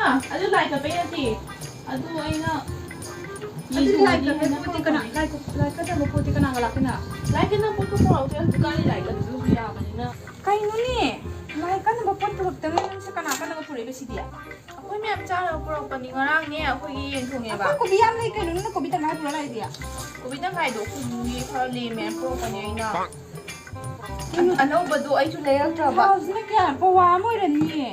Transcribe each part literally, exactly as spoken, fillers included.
ꯑꯥ, ꯑꯗꯨ ꯂꯥꯏ ꯀꯠꯄꯩ ꯅꯠꯇꯦ꯫ ꯑꯗꯨ ꯑꯩꯅ ꯑꯗꯨ ꯂꯥꯏ ꯀꯠꯄꯩ ꯄꯣꯠꯇꯤ ꯀꯅꯥ, ꯂꯥꯏ ꯀꯠ-, ꯂꯥꯏ ꯀꯠꯅꯕ ꯄꯣꯠꯇꯤ ꯀꯅꯥꯒ ꯂꯥꯛꯇꯣꯏꯅꯣ? ꯂꯥꯏ ꯀꯠꯅꯕ ꯄꯣꯠꯇꯣ ꯄꯨꯔꯛꯇꯦ꯫ ꯍꯧꯖꯤꯛꯀꯥꯟꯗꯤ ꯂꯥꯏ ꯀꯠꯄꯁꯨ ꯌꯥꯕꯅꯤꯅ꯫ ꯀꯩꯅꯣꯅꯦ? ꯂꯥꯏ ꯀꯠꯅꯕ ꯄꯣꯠ ꯄꯨꯔꯛꯇꯕꯅ ꯅꯪꯁꯦ ꯀꯅꯥ ꯀꯠꯅꯕ ꯄꯨꯔꯛꯏꯕ ꯁꯤꯗꯤ? ꯑꯩꯈꯣꯏ ꯃꯌꯥꯝ ꯆꯥꯅꯕ ꯄꯨꯔꯛꯄꯅꯤ꯫ ꯉꯔꯥꯡꯅꯦ ꯑꯩꯈꯣꯏꯒꯤ ꯌꯦꯟ ꯊꯣꯡꯉꯦꯕ꯫ ꯑꯩꯈꯣꯏ ꯀꯣꯕꯤ ꯌꯥꯝ ꯂꯩ ꯀꯩꯅꯣ, ꯅꯪꯅ ꯀꯣꯕꯤ ꯇꯪꯈꯥꯏ ꯄꯨꯔꯛꯑ ꯂꯥꯛꯏꯗꯤ? ꯀꯣꯕꯤ ꯇꯪꯈꯥꯏꯗꯣ ꯑꯩꯈꯣꯏ ꯏꯃꯨꯡꯒꯤ ꯈꯔ ꯂꯦꯝꯃꯦ ꯄꯨꯔꯛꯄꯅꯦ ꯑꯩꯅ꯫ ꯀꯩꯅꯣ? ꯑꯅꯧꯕꯗꯣ ꯑꯩꯁꯨ ꯂꯩꯔꯛꯇ꯭ꯔꯕ꯫ ꯊꯥꯎꯁꯤꯅ ꯀꯌꯥ? ꯄꯋꯥ ꯑꯃ ꯑꯣꯏꯔꯅꯤꯌꯦ꯫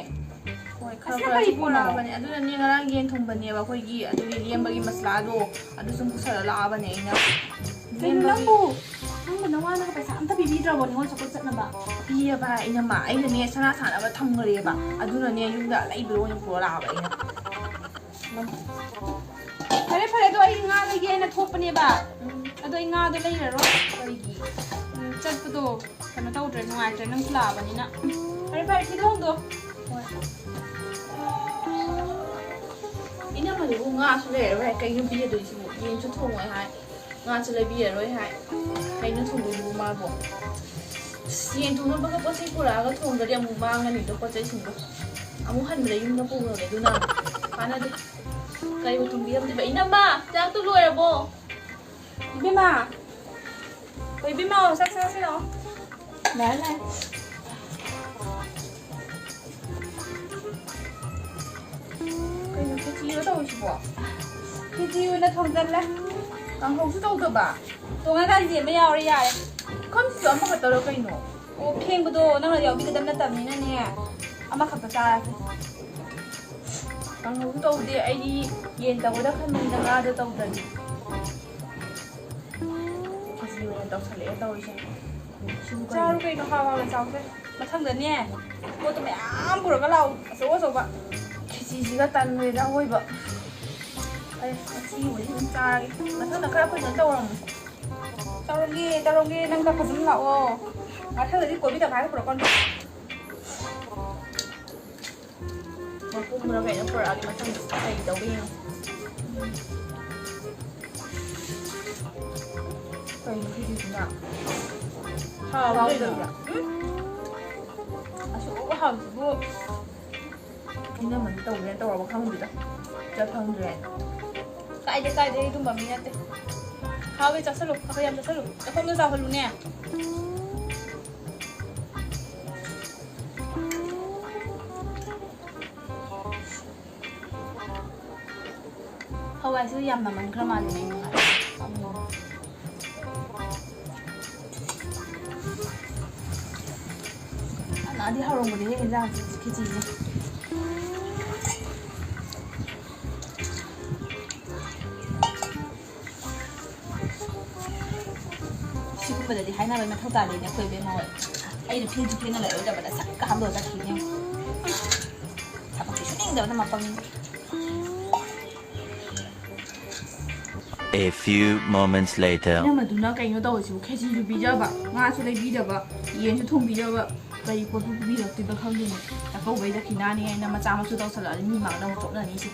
ꯍꯣꯏ, ꯈꯔ ꯑꯁꯤꯅ ꯈꯔ ꯀꯔꯤ ꯁꯨꯝ ꯄꯣꯠꯅꯣ? ꯄꯨꯔꯛꯑꯕꯅꯦ꯫ ꯑꯗꯨꯅꯅꯦ ꯉꯔꯥꯡ ꯌꯦꯟ ꯊꯣꯡꯕꯅꯦꯕ ꯑꯩꯈꯣꯏꯒꯤ, ꯑꯗꯨꯒꯤ ꯂꯦꯝꯕꯒꯤ ꯃꯁꯂꯥꯗꯣ ꯑꯗꯨ ꯁꯨꯝ ꯄꯨꯁꯜꯂ ꯂꯥꯛꯑꯕꯅꯦ ꯑꯩꯅ꯫ ꯀꯩꯅꯣ ꯂꯦꯝꯕꯒꯤ ꯅꯪꯕꯨ? ꯅꯪꯕꯨ ꯅꯋꯥꯅꯒ ꯄꯩꯁꯥ ꯑꯝꯇ ꯄꯤꯕꯤꯗ꯭ꯔꯕꯣ ꯅꯤꯉꯣꯜ ꯆꯥꯛꯀꯧꯕ ꯆꯠꯅꯕ? ꯄꯤꯌꯦꯕ ꯏꯅꯝꯃ, ꯑꯩꯅꯅꯦ ꯁꯅꯥ ꯁꯥꯅꯕ ꯊꯝꯈ꯭ꯔꯦꯕ, ꯑꯗꯨꯅꯅꯦ ꯌꯨꯝꯗ ꯑꯂꯩꯕꯗꯣ ꯑꯣꯏꯅ ꯄꯨꯔ ꯂꯥꯛꯑꯕ ꯑꯩꯅ꯫ ꯐꯔꯦ, ꯐꯔꯦ, ꯑꯗꯣ ꯑꯩ ꯉꯥ ꯂꯩꯒꯦ ꯍꯥꯏꯅ ꯊꯣꯛꯄꯅꯦꯕ꯫ ꯎꯝ꯫ ꯑꯗꯣ ꯑꯩ ꯉꯥꯗꯣ ꯂꯩꯔꯔꯣꯏ꯫ ꯀꯔꯤꯒꯤ? ꯎꯝ, ꯆꯠꯄꯗꯣ ꯀꯩꯅꯣ ꯇꯧꯗ꯭ꯔꯦ, ꯅꯨꯡꯉꯥꯏꯇ꯭ꯔꯦ, ꯅꯪꯁꯨ ꯂꯥꯛꯑꯕꯅꯤꯅ꯫ ꯎꯝ꯫ ꯐꯔꯦ, ꯐꯔꯦ, ꯐꯤꯗꯣ ꯍꯣꯡꯗꯣꯛꯑꯣ꯫ ꯍꯣꯏ꯫ ꯏꯅꯝꯃꯗꯨꯕꯨ ꯉꯥꯁꯨ ꯂꯩꯔꯔꯣꯏ ꯍꯥꯏ, ꯀꯩꯅꯣ ꯄꯤꯖꯗꯣꯏꯁꯤꯕꯨ? ꯌꯦꯟꯁꯨ ꯊꯣꯡꯉꯣꯏ ꯍꯥꯏ, ꯉꯥꯁꯨ ꯂꯩꯕꯤꯔꯔꯣꯏ ꯍꯥꯏ꯫ ꯀꯩꯅꯣ ꯊꯣꯡꯗꯣꯏꯗꯨꯕꯨ ꯃꯥꯕꯨ? ꯑꯁ, ꯌꯦꯟ ꯊꯣꯡꯅꯕꯒ ꯄꯣꯠ ꯆꯩ ꯄꯨꯔꯛꯑꯒ ꯊꯣꯡꯗ꯭ꯔꯗꯤ ꯑꯃꯨꯛ ꯃꯥꯡꯉꯅꯤꯗꯣ ꯄꯣꯠ ꯆꯩꯁꯤꯡꯗꯣ꯫ ꯑꯃꯨꯛ ꯍꯟꯕꯗ ꯌꯨꯝꯗ ꯄꯨꯈ꯭ꯔꯒꯦ, ꯑꯗꯨꯅ ꯀꯥꯟꯅꯗꯦ꯫ ꯀꯩꯕꯨ ꯊꯣꯡꯕꯤꯔꯝꯗꯣꯏꯕ? ꯏꯅꯝꯃ, ꯆꯥꯛꯇꯣ ꯂꯣꯏꯔꯕꯣ? ꯏꯕꯦꯝꯃ! ꯍꯣꯏ, ꯏꯕꯦꯝꯃ, ꯆꯥꯛ ꯆꯥꯁꯤ ꯂꯥꯛꯑꯣ꯫ ꯂꯥꯛꯑꯦ, ꯂꯥꯛꯑꯦ꯫ ꯀꯩꯅꯣ ꯈꯦꯆꯤꯔꯣ ꯇꯧꯔꯤꯁꯤꯕꯣ? ꯈꯦꯆꯤ ꯑꯣꯏꯅ ꯊꯣꯡꯖꯜꯂꯦ꯫ ꯀꯥꯡꯍꯧꯁꯨ ꯇꯧꯗꯕ? ꯇꯣꯡꯉꯥꯟ ꯀꯥꯟꯗꯤ ꯑꯃ ꯌꯥꯎꯔꯦ, ꯌꯥꯔꯦ꯫ ꯄꯨꯈꯝꯁꯤꯁꯨ ꯑꯃꯈꯛꯇꯔꯣ ꯀꯩꯅꯣ? ꯑꯣ, ꯐꯦꯡꯕꯗꯣ ꯅꯪꯅ ꯌꯥꯎꯕꯤꯒꯗꯕ ꯅꯠꯇꯕꯅꯤꯅꯅꯦ, ꯑꯃꯈꯛꯇ ꯆꯥꯔꯒꯦ꯫ ꯀꯥꯡꯍꯧꯁꯨ ꯇꯧꯗꯦ, ꯑꯩꯗꯤ ꯌꯦꯟ ꯇꯧꯒꯗ꯭ꯔꯥ ꯈꯟꯕꯅꯤꯅ ꯉꯥꯗꯣ ꯇꯧꯗ꯭ꯔꯗꯤ꯫ ꯈꯦꯆꯤ ꯑꯣꯏꯅ ꯇꯧꯁꯜꯂꯛꯑꯦ ꯇꯧꯔꯤꯁꯦ꯫ ꯁꯤꯕꯨ ꯀꯩꯅꯣ? ꯆꯥꯔꯨ ꯀꯩꯅꯣ, ꯍꯥꯎ ꯍꯥꯎꯅ ꯆꯥꯎꯁꯦ꯫ ꯃꯊꯪꯗꯅꯦ, ꯄꯣꯠꯇꯣ ꯃꯌꯥꯝ ꯄꯨꯔꯒ ꯂꯥꯛꯑꯣ, ꯑꯆꯧ ꯑꯆꯧꯕ꯫ ꯈꯦꯆꯤꯁꯤꯒ ꯇꯟꯈ꯭ꯔꯦꯗ ꯑꯋꯣꯏꯕ꯫ ꯑꯩ ꯉꯁꯤꯒꯤ ꯑꯣꯏꯗꯤ ꯑꯗꯨꯝ ꯆꯥꯔꯒꯦ꯫ ꯃꯊꯪꯗ ꯈꯔ ꯐꯖꯅ ꯇꯧꯔꯝꯃꯨ꯫ ꯇꯧꯔꯝꯒꯦ, ꯇꯧꯔꯝꯒꯦ, ꯅꯪ ꯈꯔ ꯐꯖꯅ ꯂꯥꯛꯑꯣ꯫ ꯃꯊꯪꯗꯗꯤ ꯀꯣꯕꯤ ꯇꯪꯈꯥꯏ ꯄꯨꯔꯛꯀꯅꯨ꯫ ꯃꯄꯨꯝ ꯈꯔ ꯀꯩꯅꯣ ꯄꯨꯔꯛꯑꯒꯦ ꯃꯊꯪꯗ ꯀꯩ ꯇꯧꯒꯦ ꯌꯦꯡꯉꯣ꯫ ꯀꯩꯅꯣ ꯁꯤꯗꯨꯅ? ꯍꯥꯎꯕ꯭ꯔꯥ? ꯍꯥꯎꯗꯕ꯭ꯔꯥ? ꯎꯝ? ꯑꯁꯨꯛ ꯍꯥꯎꯕꯁꯤꯕꯨ꯫ ꯏꯅꯝꯃꯗꯤ ꯇꯧꯒꯦꯅ ꯇꯧꯔꯕ ꯈꯪꯗꯦꯗ꯫ ꯆꯠ ꯐꯪꯗ꯭ꯔꯦ ꯍꯥꯏꯅ꯫ ꯀꯥꯏꯗꯦ, ꯀꯥꯏꯗꯦ, ꯑꯩ ꯑꯗꯨꯝꯕ ꯃꯤ ꯅꯠꯇꯦ꯫ ꯍꯥꯎꯋꯦ, ꯆꯥꯁꯜꯂꯨ꯫ ꯈꯔ ꯌꯥꯝ ꯆꯥꯁꯜꯂꯨ꯫ ꯆꯥꯛꯈꯣꯝꯗꯣ ꯆꯥꯎꯍꯜꯂꯨꯅꯦ꯫ ꯍꯋꯥꯏꯁꯨ ꯌꯥꯝ ꯃꯃꯟ ꯈꯔ ꯃꯥꯜꯂꯦ꯫ ꯐꯅꯗꯤ ꯍꯧꯔꯝꯒꯅꯤꯍꯦ ꯌꯦꯟꯖꯥꯡꯁꯦ, ꯈꯦꯆꯤꯁꯦ꯫ ꯁꯤꯒꯨꯝꯕꯗꯗꯤ ꯍꯥꯏꯅꯕꯩ ꯃꯊꯧ ꯇꯥꯗꯦꯅꯦ ꯑꯩꯈꯣꯏ ꯏꯕꯦꯝꯃ ꯍꯣꯏ꯫ ꯑꯩꯅ ꯐꯦꯡꯁꯨ ꯐꯦꯡꯉ ꯂꯩꯔꯣꯏꯗꯕꯗ ꯁꯠꯀ ꯍꯥꯞꯂꯣ ꯆꯠꯈꯤꯅꯦ꯫ ꯊꯕꯛꯁꯦ ꯁꯨꯅꯤꯡꯗꯕꯅ ꯃꯄꯪ꯫ A few moments later. ꯏꯅꯝꯃꯗꯨꯅ ꯀꯩꯅꯣ ꯇꯧꯔꯤꯁꯤꯕꯨ? ꯈꯦꯆꯤꯁꯨ ꯄꯤꯖꯕ, ꯉꯥꯁꯨ ꯂꯩꯕꯤꯗꯕ, ꯌꯦꯟꯁꯨ ꯊꯣꯡꯕꯤꯗꯕ, ꯀꯔꯤ ꯄꯣꯠꯄꯨ ꯄꯤꯕꯤꯔꯛꯇꯣꯏꯕ ꯈꯪꯗꯦꯅꯦ꯫ ꯆꯥꯛꯀꯧꯕꯩ ꯗꯈꯤꯅꯥꯅꯤ ꯍꯥꯏꯅ ꯃꯆꯥ ꯃꯁꯨ ꯇꯧꯁꯜꯂꯛꯑꯗꯤ ꯃꯤ ꯃꯥꯡꯗ ꯑꯃꯨꯛ ꯆꯣꯞꯅꯅꯤꯁꯦ꯫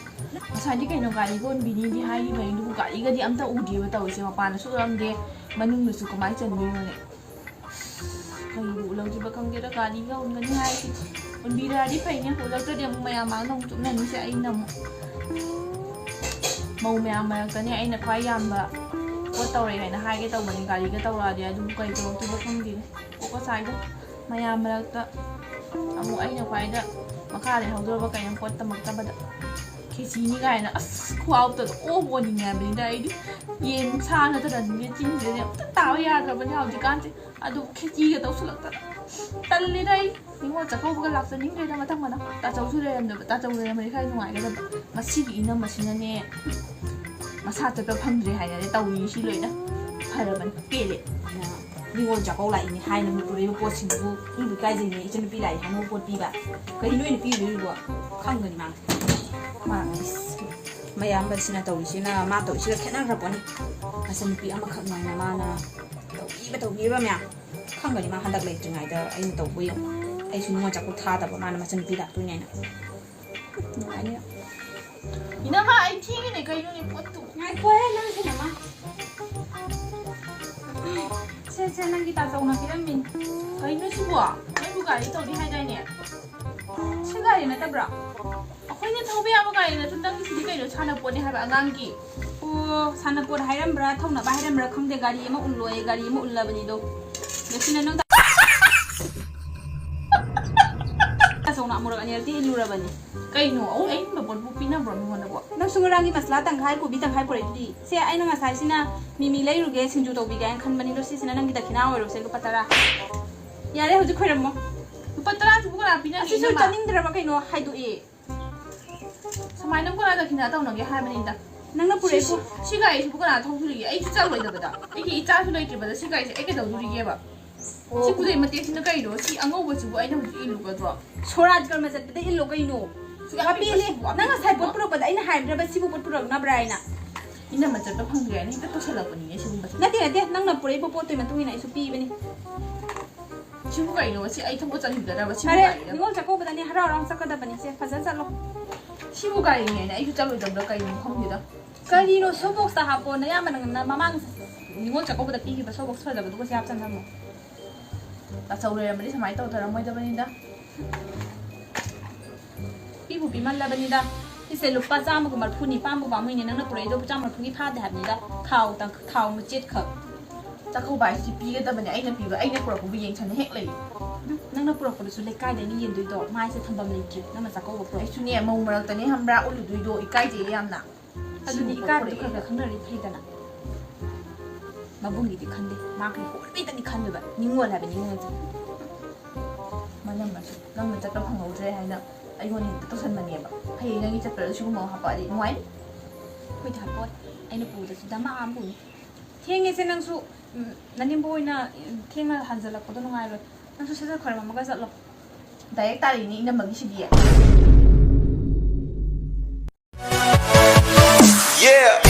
ꯉꯁꯥꯏꯗꯤ ꯀꯩꯅꯣ ꯒꯥꯔꯤꯒ ꯍꯣꯟꯕꯤꯅꯤꯗꯤ ꯍꯥꯏꯔꯤꯕꯅꯤ, ꯑꯗꯨꯕꯨ ꯒꯥꯔꯤꯒꯗꯤ ꯑꯝꯇ ꯎꯗꯦꯕ ꯇꯧꯔꯤꯁꯦ꯫ ꯃꯄꯥꯟꯗꯁꯨ ꯎꯔꯝꯗꯦ, ꯃꯅꯨꯡꯗꯁꯨ ꯀꯃꯥꯏꯅ ꯆꯟꯗꯣꯏꯅꯣꯅꯦ? ꯀꯩꯕꯨ ꯎꯠꯂꯛꯇꯣꯏꯕ ꯈꯪꯗꯦꯗ, ꯒꯥꯔꯤꯒ ꯎꯟꯒꯅꯤ ꯍꯥꯏꯁꯤ꯫ ꯎꯟꯕꯤꯔꯛꯑꯗꯤ ꯐꯩꯅꯦ, ꯎꯠꯂꯛꯇ꯭ꯔꯗꯤ ꯑꯃꯨꯛ ꯃꯌꯥꯝ ꯃꯥꯡꯗ ꯑꯃꯨꯛ ꯆꯨꯞꯅꯅꯤꯁꯦ꯫ ꯑꯩꯅ ꯑꯃꯨꯛ ꯃꯧ ꯃꯌꯥꯝ ꯃꯔꯛꯇꯅꯦ ꯑꯩꯅ ꯈ꯭ꯋꯥꯏ ꯌꯥꯝꯕ ꯄꯣꯠ ꯇꯧꯔꯛꯑꯦ ꯍꯥꯏꯅ ꯍꯥꯏꯒꯦ ꯇꯧꯕꯅꯤ, ꯒꯥꯔꯤꯒ ꯇꯧꯔꯛꯑꯗꯤ꯫ ꯑꯗꯨꯕꯨ ꯀꯩ ꯇꯧꯔꯛꯇꯣꯏꯕ ꯈꯪꯗꯦꯅꯦ꯫ ꯀꯣꯛꯀ ꯁꯥꯏꯗ꯫ ꯃꯌꯥꯝ ꯃꯔꯛꯇ ꯑꯃꯨꯛ ꯑꯩꯅ ꯈ꯭ꯋꯥꯏꯗ ꯃꯈꯥ ꯂꯩꯍꯧꯗꯣꯔꯕ ꯀꯩꯅꯣ ꯄꯣꯠ ꯇꯝꯃꯛꯇꯕꯗ꯫ ꯈꯦꯆꯤꯅꯤ ꯀꯥꯏꯅ ꯑꯁ ꯈꯨꯍꯥꯎꯇꯗ ꯑꯣ ꯑꯣꯟꯅꯤꯡꯉꯦ ꯍꯥꯏꯕꯅꯤꯗ ꯑꯩꯗꯤ꯫ ꯌꯦꯟ ꯁꯥ ꯅꯠꯇꯅ ꯆꯤꯟꯁꯤꯗꯅꯦ ꯑꯝꯇ ꯇꯥꯕ ꯌꯥꯗ꯭ꯔꯕꯅꯦ ꯍꯧꯖꯤꯛꯀꯥꯟꯁꯦ꯫ ꯑꯗꯨ ꯈꯦꯆꯤꯒ ꯇꯧꯁꯜꯂꯛꯇꯅ ꯇꯜꯂꯦꯗ ꯑꯩ꯫ ꯅꯤꯉꯣꯜ ꯆꯥꯛꯀꯧꯕꯒ ꯂꯥꯛꯆꯅꯤꯡꯗ꯭ꯔꯦꯗ ꯃꯊꯪ ꯃꯅꯥꯎ꯫ ꯇꯥꯆꯧꯁꯨ ꯂꯩꯔꯝꯗꯕ, ꯇꯥꯆꯧ ꯂꯩꯔꯝꯃꯗꯤ ꯈꯔ ꯅꯨꯡꯉꯥꯏꯒꯗꯕ꯫ ꯃꯁꯤꯒꯤ ꯏꯅꯝꯃꯁꯤꯅꯅꯦ ꯃꯁꯥ ꯆꯠꯄ ꯐꯪꯗ꯭ꯔꯦ ꯍꯥꯏꯅꯅꯦ ꯇꯧꯔꯤꯁꯤ ꯂꯣꯏꯅ꯫ ꯐꯔꯕꯅꯤ, ꯄꯦꯜꯂꯦ꯫ ꯅꯤꯉꯣꯜ ꯆꯥꯛꯀꯧ ꯂꯥꯛꯏꯅꯦ ꯍꯥꯏꯅ ꯄꯨꯔꯛꯏꯕ ꯄꯣꯠꯁꯤꯡꯗꯨꯕꯨ ꯏꯕꯨ ꯏꯀꯥꯏꯖꯩꯅꯦ꯫ ꯏꯆꯟꯅꯨꯄꯤ ꯂꯥꯛꯏ ꯍꯥꯏꯅꯕ ꯄꯣꯠ ꯄꯤꯕ ꯀꯩꯅꯣ ꯑꯩꯅ ꯄꯤꯔꯨꯔꯤꯕꯣ? ꯈꯪꯒꯅꯤ ꯃꯥ꯫ ꯃꯥ ꯃꯌꯥꯝꯕꯁꯤꯅ ꯇꯧꯔꯤꯁꯤꯅ ꯃꯥ ꯇꯧꯔꯤꯁꯤꯒ ꯈꯦꯠꯅꯈ꯭ꯔ ꯄꯣꯠꯅꯤ꯫ ꯃꯆꯟꯅꯨꯄꯤ ꯑꯃꯈꯛ ꯉꯥꯏꯅ ꯃꯥꯅ ꯇꯧꯕꯤꯕ ꯇꯧꯕꯤꯕ ꯃꯌꯥꯝ ꯈꯪꯒꯅꯤ꯫ ꯃꯥ ꯍꯟꯗꯛ ꯂꯩꯇ꯭ꯔꯤꯉꯩꯗ ꯑꯩꯅ ꯇꯧꯕ ꯌꯦꯡꯉꯨ꯫ ꯑꯩꯁꯨ ꯅꯤꯉꯣꯜ ꯆꯥꯛꯀꯧ ꯊꯥꯗꯕ ꯃꯥꯅ ꯃꯆꯟꯅꯨꯄꯤ ꯂꯥꯛꯇꯣꯏꯅꯦꯅ꯫ ꯅꯨꯡꯉꯥꯏꯅꯤ꯫ ꯏꯅꯝꯃ, ꯑꯩ ꯊꯦꯡꯉꯤꯅꯦ ꯀꯩꯅꯣꯅꯦ ꯄꯣꯠꯇꯨ꯫ ꯉꯥꯏꯈꯣꯍꯦ ꯅꯪꯁꯦ ꯅꯃꯥ꯫ ꯁꯦ, ꯁꯦ, ꯅꯪꯒꯤ ꯇꯥꯆꯧꯅ ꯄꯤꯔꯝꯃꯤꯅꯤ꯫ ꯀꯩꯅꯣ ꯁꯤꯕꯣ? ꯅꯪꯕꯨ ꯒꯥꯔꯤ ꯇꯧꯅꯤ ꯍꯥꯏꯗꯥꯏꯅꯦ? ꯁꯤ ꯒꯥꯔꯤ ꯅꯠꯇꯕ꯭ꯔꯣ? ꯑꯩꯈꯣꯏꯅ ꯊꯧꯕ ꯌꯥꯕ ꯒꯥꯔꯤ ꯅꯠꯇꯦ, ꯅꯪꯒꯤꯁꯤꯗꯤ ꯀꯩꯅꯣ, ꯁꯥꯟꯅꯄꯣꯠꯅꯦ ꯍꯥꯏꯕ ꯑꯉꯥꯡꯒꯤ꯫ ꯑꯣ, ꯁꯥꯟꯅꯄꯣꯠ ꯍꯥꯏꯔꯝꯕ꯭ꯔꯥ, ꯊꯧꯅꯕ ꯍꯥꯏꯔꯝꯕ꯭ꯔꯥ ꯈꯪꯗꯦ, ꯒꯥꯔꯤ ꯑꯃ ꯎꯜꯂꯣꯌꯦ, ꯒꯥꯔꯤ ꯑꯃ ꯎꯜꯂꯕꯅꯤꯗꯣ꯫ ꯉꯁꯤꯅ ꯅꯪ ꯇꯥꯆꯧꯅ ꯑꯃꯨꯔꯛ ꯑꯅꯤꯔꯛꯇꯤ ꯏꯜꯂꯨꯔꯕꯅꯤ꯫ ꯀꯩꯅꯣ? ꯑꯩ ꯑꯏꯟꯕ ꯄꯣꯠꯄꯨ ꯄꯤꯅꯕ꯭ꯔꯣ ꯃꯤꯉꯣꯟꯗꯕꯣ? ꯅꯪꯁꯨ ꯉꯔꯥꯡꯒꯤ ꯃꯁꯂꯥ ꯇꯪꯈꯥꯏ, ꯀꯣꯕꯤ ꯇꯪꯈꯥꯏ ꯄꯨꯔꯛꯏꯗꯨꯗꯤ꯫ ꯁꯦ, ꯑꯩꯅ ꯉꯁꯥꯏꯁꯤꯅ ꯃꯤꯃꯤ ꯂꯩꯔꯨꯒꯦ, ꯁꯤꯡꯖꯨ ꯇꯧꯕꯤꯒꯦ ꯍꯥꯏꯅ ꯈꯟꯕꯅꯤꯗꯣ, ꯁꯤꯁꯤꯅ ꯅꯪꯒꯤ ꯗꯈꯤꯅꯥ ꯑꯣꯏꯔꯣꯁꯦ, ꯂꯨꯄꯥ ꯇꯔꯥ꯫ ꯌꯥꯔꯦ, ꯍꯧꯖꯤꯛ ꯈꯣꯏꯔꯝꯃꯣ꯫ ꯂꯨꯄꯥ ꯇꯔꯥꯁꯤꯕꯨ ꯀꯅꯥ ꯄꯤꯅꯒꯦ, ꯑꯁꯤꯁꯨ ꯏꯅꯝꯃ? ꯆꯥꯅꯤꯡꯗ꯭ꯔꯕ ꯀꯩꯅꯣ ꯍꯥꯏꯗꯣꯛꯑꯦ꯫ ꯁꯨꯃꯥꯏꯅ ꯀꯅꯥ ꯗꯈꯤꯅꯥ ꯇꯧꯅꯒꯦ ꯍꯥꯏꯕꯅꯤꯗ꯫ ꯅꯪꯅ ꯁꯤ, ꯄꯨꯔꯛꯏ ꯁꯤ, ꯄꯣꯠ- ꯁꯤ ꯒꯥꯔꯤꯁꯤꯕꯨ ꯀꯅꯥ ꯊꯧꯗꯣꯔꯤꯒꯦ? ꯑꯩꯁꯨ ꯆꯠꯂꯣꯏꯗꯕꯗ꯫ ꯑꯩꯒꯤ ꯏꯆꯥꯁꯨ ꯂꯩꯇ꯭ꯔꯤꯕꯗ ꯁꯤ ꯒꯥꯔꯤꯁꯦ ꯑꯩ ꯀꯩꯗꯧꯗꯣꯔꯤꯒꯦꯕ? ꯑꯣ꯫ ꯁꯤ ꯈꯨꯗꯩ ꯃꯇꯦꯛꯁꯤꯅ ꯀꯩꯅꯣ? ꯁꯤ ꯑꯉꯧꯕꯁꯤꯕꯨ ꯑꯩꯅ ꯍꯧꯖꯤꯛ ꯏꯜꯂꯨꯒꯗ꯭ꯔꯣ? ꯁꯣꯔꯥꯠ ꯀꯔꯃ ꯆꯠꯄꯗ ꯏꯜꯂꯣ ꯀꯩꯅꯣ꯫ ꯁꯨꯛꯌꯥ ꯍꯥꯄꯦꯜꯂꯦ꯫ ꯄꯤꯕ ꯁꯤꯕꯨ ꯅꯪ ꯉꯁꯥꯏ ꯄꯣꯠ ꯄꯨꯔꯛꯄꯗ ꯑꯩꯅ ꯍꯥꯏꯕ꯭ꯔꯕ ꯁꯤꯕꯨ ꯄꯣꯠ ꯄꯨꯔꯛꯅꯕ꯭ꯔꯥ ꯍꯥꯏꯅ? ꯏꯅꯝꯃ ꯆꯠꯄ ꯐꯪꯗ꯭ꯔꯦ ꯍꯥꯏꯅ ꯍꯦꯛꯇ ꯇꯧꯁꯜꯂꯛꯄꯅꯤꯅꯦ ꯁꯤꯒꯨꯝꯕꯁꯦ꯫ ꯅꯠꯇꯦ, ꯅꯠꯇꯦ, ꯅꯪꯅ ꯄꯨꯔꯛꯏꯕ ꯄꯣꯠꯇꯨꯒꯤ ꯃꯇꯨꯡ ꯏꯟꯅ ꯑꯩꯁꯨ ꯄꯤꯕꯅꯤ꯫ ꯁꯤꯕꯨ ꯀꯩꯅꯣ? ꯁꯤ ꯑꯩ ꯊꯕꯛ ꯆꯠꯅꯤꯡꯗꯅꯕ ꯁꯤꯕꯨ ꯐꯔꯦ, ꯀꯩꯅꯣ? ꯅꯤꯉꯣꯜ ꯆꯥꯛꯀꯧꯕꯗꯅꯤ ꯍꯔꯥꯎ ꯍꯔꯥꯎ ꯆꯠꯀꯗꯕꯅꯤ꯫ ꯁꯦ, ꯐꯖꯅ ꯆꯠꯂꯣ꯫ ꯁꯤꯕꯨ ꯒꯥꯔꯤꯅꯦꯅ ꯑꯩꯁꯨ ꯆꯠꯂꯣꯏꯗꯕ꯭ꯔꯥ ꯀꯩꯅꯣ ꯈꯪꯗꯦꯗ꯫ ꯀꯔꯤꯅꯣ, ꯁꯣ ꯕꯣꯛꯁꯇ ꯍꯥꯞꯄꯣ꯫ ꯅꯌꯥꯝꯕꯅ ꯅ-, ꯃꯃꯥꯡ ꯅꯤꯉꯣꯜ ꯆꯥꯛꯀꯧꯕꯗ ꯄꯤꯈꯤꯕ ꯁꯣ ꯕꯣꯛꯁ ꯐꯖꯕꯗꯨꯒ ꯁꯤ ꯍꯥꯞꯆꯟ ꯊꯝꯃꯣ꯫ ꯇꯥꯆꯧ ꯂꯩꯔꯝꯃꯗꯤ ꯁꯨꯃꯥꯏꯅ ꯇꯧꯊꯔꯝꯃꯣꯏꯗꯕꯅꯤꯗ꯫ ꯄꯤꯕꯨ ꯄꯤꯃꯜꯂꯕꯅꯤꯗ꯫ ꯁꯤꯁꯦ ꯂꯨꯄꯥ ꯆꯥꯝꯃꯒ ꯃꯔꯐꯨꯅꯤ꯫ ꯄꯥꯝꯕꯨ ꯄꯥꯝꯃꯨꯏꯅꯦ꯫ ꯅꯪꯅ ꯄꯨꯔꯛꯏꯗꯣ ꯆꯥꯝꯃ ꯃꯔꯐꯨꯒꯤ ꯐꯥꯗꯦ ꯍꯥꯏꯕꯅꯤꯗ꯫ ꯊꯥꯎ ꯇꯪ-, ꯊꯥꯎ ꯃꯆꯦꯠꯈꯛ꯫ ꯆꯥꯛꯀꯧꯕ ꯍꯥꯏꯁꯤꯗꯤ ꯄꯤꯒꯗꯕꯅꯦ꯫ ꯑꯩꯅ ꯄꯤꯕ, ꯑꯩꯅ ꯄꯨꯔꯛꯄꯕꯨ ꯌꯦꯡꯁꯟꯅ ꯍꯦꯛ ꯂꯩ꯫ ꯅꯪꯅ ꯄꯨꯔꯛꯄꯗꯁꯨ ꯂꯩꯀꯥꯏꯗ ꯑꯩꯅ ꯌꯦꯟꯗꯣꯏꯗꯣ ꯃꯥꯏꯁꯦ ꯊꯝꯐꯝ ꯂꯩꯇ꯭ꯔꯦ꯫ ꯅꯪꯅ ꯆꯥꯛꯀꯧꯕ ꯄꯨꯔꯛꯏ꯫ ꯑꯩꯁꯨꯅꯦ, ꯃꯧ ꯃꯔꯛꯇꯅꯦ ꯈꯪꯕ꯭ꯔꯥ ꯎꯠꯂꯨꯗꯣꯏꯗꯣ, ꯏꯀꯥꯏꯖꯩꯌꯦ ꯌꯥꯝꯅ꯫ ꯑꯗꯨꯅꯤ, ꯁꯤꯒꯨꯝꯕ ꯏꯀꯥꯏꯕꯗꯨ ꯄꯨꯔꯛꯑꯦ꯫ ꯈꯔ ꯈꯔ ꯈꯪꯅꯔꯗꯤ ꯐꯩꯗꯅ꯫ ꯃꯕꯨꯡꯒꯤꯗꯤ ꯈꯟꯗꯦ꯫ ꯃꯥ ꯀꯩ ꯍꯣꯠꯅꯩꯗꯅꯤ ꯈꯟꯗꯣꯏꯕ꯫ ꯅꯤꯡꯉꯣꯜ ꯍꯥꯏꯕ ꯅꯤꯡꯉꯣꯜꯁꯦ꯫ ꯃꯅꯝ ꯑꯁꯤ ꯅꯪꯅ ꯆꯠꯄ ꯐꯪꯍꯧꯗ꯭ꯔꯦ ꯍꯥꯏꯅ ꯑꯩꯉꯣꯟꯗ ꯍꯦꯛꯇ ꯇꯧꯁꯟꯕꯅꯦꯕ꯫ ꯍꯌꯦꯡ ꯅꯪꯒꯤ ꯆꯠꯄꯗ ꯁꯤꯒꯨꯝꯕ ꯑꯃ ꯍꯥꯞꯄꯛꯑꯗꯤ ꯅꯨꯡꯉꯥꯏꯅꯤ꯫ ꯑꯩꯈꯣꯏꯗꯤ ꯍꯥꯞꯄꯣꯏ꯫ ꯑꯩꯅ ꯄꯨꯕꯗꯁꯨ ꯗꯃꯥ ꯑꯃ ꯄꯨꯅꯤ꯫ ꯊꯦꯡꯉꯦꯁꯦ ꯅꯪꯁꯨ, ꯎꯝ, ꯅꯅꯦꯝꯕꯣꯛ ꯍꯣꯏꯅ, ꯎꯝ, ꯊꯦꯡꯅ ꯍꯟꯖꯜꯂꯛꯄꯗꯣ ꯅꯨꯡꯉꯥꯏꯔꯣꯏ꯫ ꯅꯪꯁꯨ ꯁꯠ ꯁꯠ ꯈꯣꯏꯔꯝꯃꯝꯃꯒ ꯆꯠꯂꯣ꯫ ꯗꯥꯏꯔꯦꯛ ꯇꯥꯔꯛꯏꯅꯦ ꯏꯅꯝꯃꯒꯤꯁꯤꯗꯤ꯫ Yeah.